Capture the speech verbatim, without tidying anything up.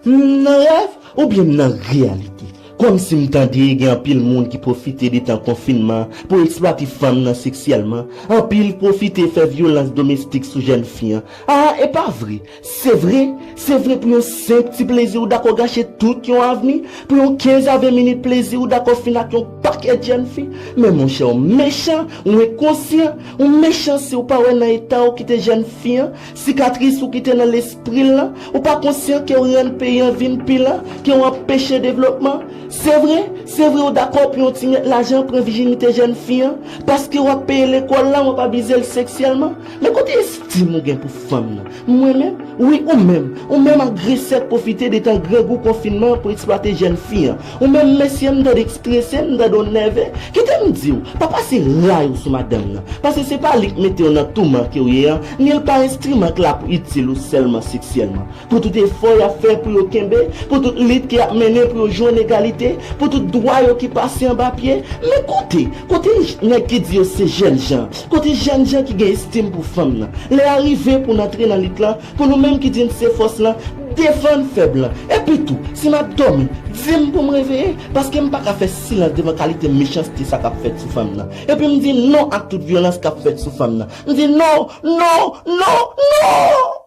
M nan rèv oubyen m nan reyalite? Kòmsi m tande gen anpil moun ki pwofite de tan konfinman pou eksplwate fanm nan seksyèlman, anpil pwofite fè vyolans domestik sou jèn fi an. Ah, e pa vre! Se vre, se vre, pou yon senp ti plezi ou dakò gache tout yon avni, pou yon kenz a ven minit plezi ou dakò fin ak yon pakèt jèn fi. Men monchè, ou mechan, ou enkonsyan, ou mechan si ou pa wè nan eta ou kite jèn fi an, sikatris ou kite nan lespri l lan, ou pa konsyan ke ou rann peyi an vin pi lan, ke ou anpeche devlopman. Se vre, se vre, ou dakò pou yon ti mèt lajan pran vijinite jèn fi an, paske w ap peye lekòl la, w ap abize l seksyèlman. Men kote estim ou gen pou fanm nan? Mwen menm? Wi, ou menm. Ou menm agresè k pwofite de tan grangou konfinman an pou eksplwate jèn fi an. Ou menm mesye, m tande estrese, m tande w nève. Kite m di w, pa pase ray ou sou madanm nan. Paske se pa li k mete w nan touman ke w ye an, ni l pa enstriman k la pou itil ou sèlman seksyèlman. Pou tout efò y ap fè pou yo kenbe, pou tout lit ke y ap mennen pou yo jwenn egalite, pou tout dwa yo ki pase anba pye. Men kote, kote nèg ki di yo se jèn jan, kote jèn jan ki gen estim pou fanm nan? Lè a rive pou n antre nan lit lan, pou nou menm ki di n se fòs lan, defann fèb lan. Epi tou, si m ap dòmi, di m pou m reveye, paske m pa ka fè silans devan kalite mechanste sa k ap fèt sou fanm nan. Epi m di non ak tout vyolans k ap fèt sou fanm nan. M di non, non, non, non!